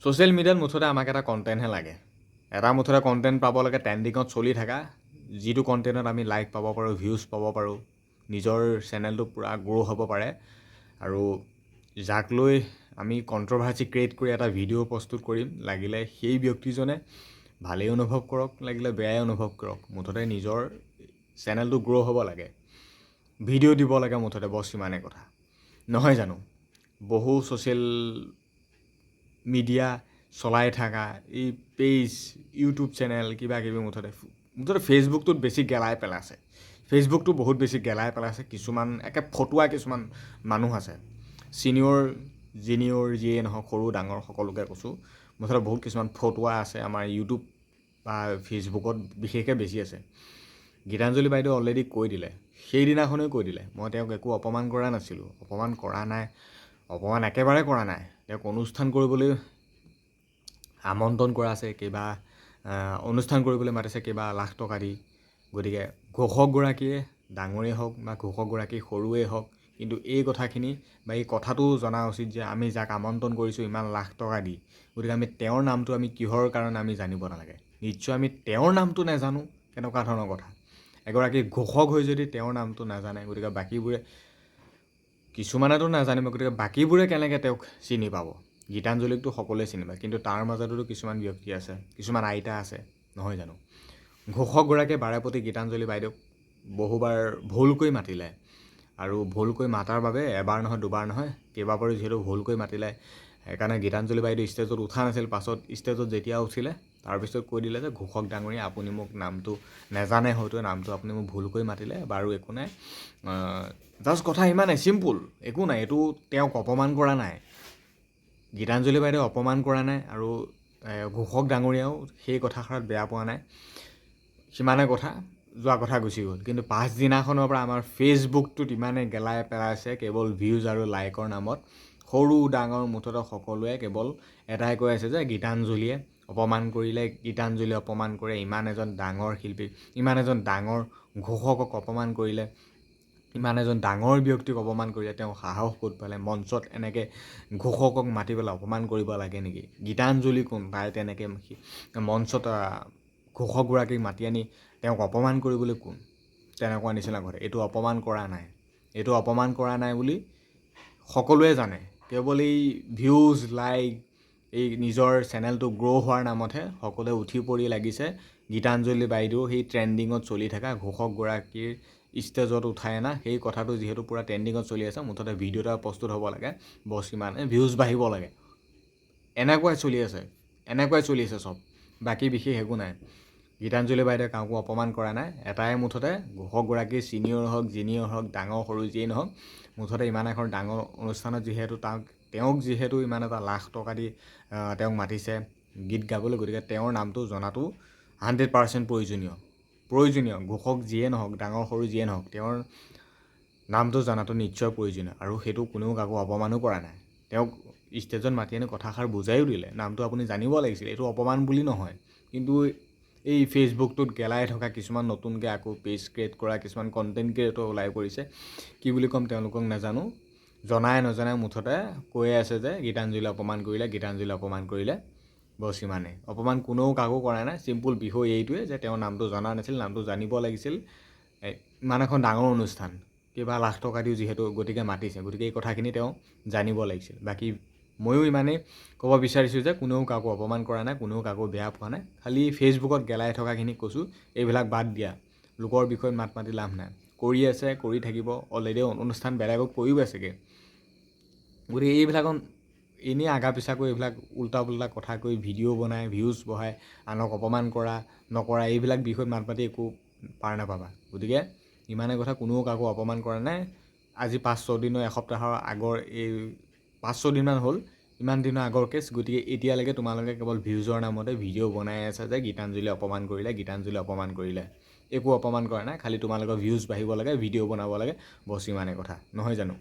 Social মিডিয়াত মুঠতে আমাক এটা কণ্টেণ্টহে লাগে। এটা মুঠতে কণ্টেণ্ট পাব লাগে, ট্ৰেণ্ডিঙত চলি থকা, যিটো কণ্টেণ্টত আমি লাইক পাব পাৰোঁ, ভিউজ পাব পাৰোঁ, নিজৰ চেনেলটো পূৰা গ্ৰ' হ'ব পাৰে আৰু যাক লৈ আমি কণ্ট্ৰভাৰ্চি ক্ৰিয়েট কৰি এটা ভিডিঅ' প্ৰস্তুত কৰিম, লাগিলে সেই ব্যক্তিজনে ভালেই অনুভৱ কৰক, লাগিলে বেয়াই অনুভৱ কৰক, মুঠতে নিজৰ চেনেলটো গ্ৰ' হ'ব লাগে, ভিডিঅ' দিব লাগে মুঠতে, বছ, ইমানেই কথা নহয় জানো? বহু ছ'চিয়েল মিডিয়া চলাই থকা এই পেজ, ইউটিউব চেনেল, কিবা কিবি, মুঠতে মুঠতে ফেচবুকটোত বেছি গেলাই পেলাইছে। ফেচবুকটো বহুত বেছি গেলাই পেলাইছে। কিছুমান একে ফটুৱা কিছুমান মানুহ আছে, ছিনিয়ৰ জিনিয়ৰ যিয়ে নহওক, সৰু ডাঙৰ সকলোকে কৈছোঁ, মুঠতে বহুত কিছুমান ফটুৱা আছে আমাৰ ইউটিউব বা ফেচবুকত বিশেষকৈ বেছি আছে। গীতাঞ্জলি বাইদেউ অলৰেডি কৈ দিলে, সেইদিনাখনেই কৈ দিলে, মই তেওঁক একো অপমান কৰা নাছিলোঁ, অপমান কৰা নাই, অপমান একেবাৰে কৰা নাই। তেওঁক অনুষ্ঠান কৰিবলৈ আমন্ত্ৰণ কৰা আছে, কিবা অনুষ্ঠান কৰিবলৈ মাতিছে কেইবা লাখ টকা দি। গতিকে ঘোষকগৰাকীয়ে ডাঙৰেই হওক বা ঘোষকগৰাকী সৰুৱেই হওক, কিন্তু এই কথাখিনি বা এই কথাটো জনা উচিত যে আমি যাক আমন্ত্ৰণ কৰিছোঁ ইমান লাখ টকা দি, গতিকে আমি তেওঁৰ নামটো আমি কিহৰ কাৰণে আমি জানিব নালাগে? নিশ্চয় আমি তেওঁৰ নামটো নাজানো, কেনেকুৱা ধৰণৰ কথা? এগৰাকী ঘোষক হৈ যদি তেওঁৰ নামটো নাজানে, গতিকে বাকীবোৰে, কিছুমানেতো নাজানিব, গতিকে বাকীবোৰে কেনেকৈ তেওঁক চিনি পাব? গীতাঞ্জলিকতো সকলোৱে চিনি পায়, কিন্তু তাৰ মাজতোতো কিছুমান ব্যক্তি আছে, কিছুমান আইতা আছে, নহয় জানো? ঘোষকগৰাকীয়ে বাৰে প্ৰতি গীতাঞ্জলি বাইদেউক বহুবাৰ ভুলকৈ মাতিলে আৰু ভুলকৈ মাতাৰ বাবে এবাৰ নহয়, দুবাৰ নহয়, কেইবাবাৰো যিহেতু ভুলকৈ মাতিলে, সেইকাৰণে গীতাঞ্জলি বাইদেউ ষ্টেজত উঠা নাছিল। পাছত ষ্টেজত যেতিয়া উঠিলে, তাৰপিছত কৈ দিলে যে ঘোষক ডাঙৰীয়া, আপুনি মোক নামটো নেজানে হয়তো, নামটো আপুনি মোক ভুলকৈ মাতিলে, বাৰু একো নাই। জাষ্ট কথা ইমানেই চিম্পুল, একো নাই। এইটো তেওঁক অপমান কৰা নাই, গীতাঞ্জলি বাইদেউ অপমান কৰা নাই আৰু ঘোষক ডাঙৰীয়াও সেই কথাষাৰত বেয়া পোৱা নাই। সিমানে কথা, যোৱা কথা গুচি গ'ল। কিন্তু পাছদিনাখনৰ পৰা আমাৰ ফেচবুকটোত ইমানে গেলাই পেলাইছে, কেৱল ভিউজ আৰু লাইকৰ নামত সৰু ডাঙৰ মুঠতে সকলোৱে কেৱল এটাই কৈ আছে যে গীতাঞ্জলিয়ে অপমান কৰিলে, গীতাঞ্জলিয়ে অপমান কৰে, ইমান এজন ডাঙৰ শিল্পী, ইমান এজন ডাঙৰ ঘোষকক অপমান কৰিলে, ইমান এজন ডাঙৰ ব্যক্তিক অপমান কৰিলে, তেওঁ সাহস ক'ত পালে? মঞ্চত এনেকৈ ঘোষকক মাতি পেলাই অপমান কৰিব লাগে নেকি? গীতাঞ্জলি কোন? তাই তেনেকৈ মঞ্চত ঘোষকগৰাকীক মাতি আনি তেওঁক অপমান কৰিবলৈ কোন? তেনেকুৱা নিচিনা ঘটে। এইটো অপমান কৰা নাই, এইটো অপমান কৰা নাই বুলি সকলোৱে জানে। কেৱল এই ভিউজ, লাইক, এই নিজৰ চেনেলটো গ্ৰ' হোৱাৰ নামতহে সকলোৱে উঠি পৰি লাগিছে। গীতাঞ্জলি বাইদেউ সেই ট্ৰেণ্ডিঙত চলি থকা ঘোষকগৰাকীৰ ষ্টেজত উঠাই অনা সেই কথাটো যিহেতু পূৰা ট্ৰেণ্ডিঙত চলি আছে, মুঠতে ভিডিঅ' এটা প্ৰস্তুত হ'ব লাগে, বছ, ইমানে, ভিউজ বাঢ়িব লাগে, এনেকুৱাই চলি আছে, এনেকুৱাই চলি আছে চব, বাকী বিশেষ একো নাই। গীতাঞ্জলি বাইদেৱে কাকো অপমান কৰা নাই। এটাই মুঠতে ঘোষকগৰাকী ছিনিয়ৰ হওক, জিনিয়ৰ হওক, ডাঙৰ সৰু যিয়েই নহওক, মুঠতে ইমান এখন ডাঙৰ অনুষ্ঠানত যিহেতু তেওঁক যিহেতু ইমান এটা লাখ টকা দি তেওঁক মাতিছে গীত গাবলৈ, গতিকে তেওঁৰ নামটো জনাটো 100% প্ৰয়োজনীয়, প্ৰয়োজনীয়। ঘোষক যিয়ে নহওক, ডাঙৰ সৰু যিয়ে নহওক, তেওঁৰ নামটো জনাটো নিশ্চয় প্ৰয়োজনীয় আৰু সেইটো কোনেও কাকো অপমানো কৰা নাই। তেওঁক ষ্টেজত মাতি আনি কথাষাৰ বুজায়ো দিলে, নামটো আপুনি জানিব লাগিছিল, এইটো অপমান বুলি নহয়। কিন্তু এই ফেচবুকটোত গেলাই থকা কিছুমান নতুনকৈ আকৌ পেজ ক্ৰিয়েট কৰা কিছুমান কণ্টেণ্ট ক্ৰিয়েটৰ ওলাই পৰিছে, কি বুলি ক'ম তেওঁলোকক নাজানো, জনাই নজনাই মুঠতে কৈয়ে আছে যে গীতাঞ্জলি অপমান কৰিলে, গীতাঞ্জলি অপমান কৰিলে, বছ, ইমানেই। অপমান কোনেও কাকো কৰা নাই। চিম্পুল বিষয় এইটোৱে যে তেওঁৰ নামটো জনা নাছিল, নামটো জানিব লাগিছিল। ইমান এখন ডাঙৰ অনুষ্ঠান, কেইবা লাখ টকা দিও যিহেতু গতিকে মাতিছে, গতিকে এই কথাখিনি তেওঁ জানিব লাগিছিল। বাকী ময়ো ইমানেই ক'ব বিচাৰিছোঁ যে কোনেও কাকো অপমান কৰা নাই, কোনেও কাকো বেয়া পোৱা নাই। খালি ফেচবুকত গেলাই থকাখিনিক কৈছোঁ, এইবিলাক বাদ দিয়া, লোকৰ বিষয়ত মাত মাতি লাভ নাই। কৰি আছে, কৰি থাকিব, অলৰেডি অনুষ্ঠান বেলেগক কৰিও আছেগৈ। গতিকে এইবিলাকত এনেই আগা পিছা কৰি এইবিলাক উল্টা পুল্টা কথা কৈ ভিডিঅ' বনাই ভিউজ বঢ়াই আনক অপমান কৰা নকৰা, এইবিলাক বিষয়ত মাত মাতি একো পাৰ নাপাবা। গতিকে ইমানে কথা, কোনেও কাকো অপমান কৰা নাই। আজি 5-6 দিনৰ, এসপ্তাহৰ আগৰ, এই 5-6 দিনমান হ'ল, ইমান দিনৰ আগৰ কেছ। গতিকে এতিয়ালৈকে তোমালোকে কেৱল ভিউজৰ নামতে ভিডিঅ' বনাই আছা যে গীতাঞ্জলি অপমান কৰিলে, গীতাঞ্জলি অপমান কৰিলে। একো অপমান কৰা নাই, খালি তোমালোকৰ ভিউজ বাঢ়িব লাগে, ভিডিঅ' বনাব লাগে, বছ, ইমানে কথা নহয় জানো?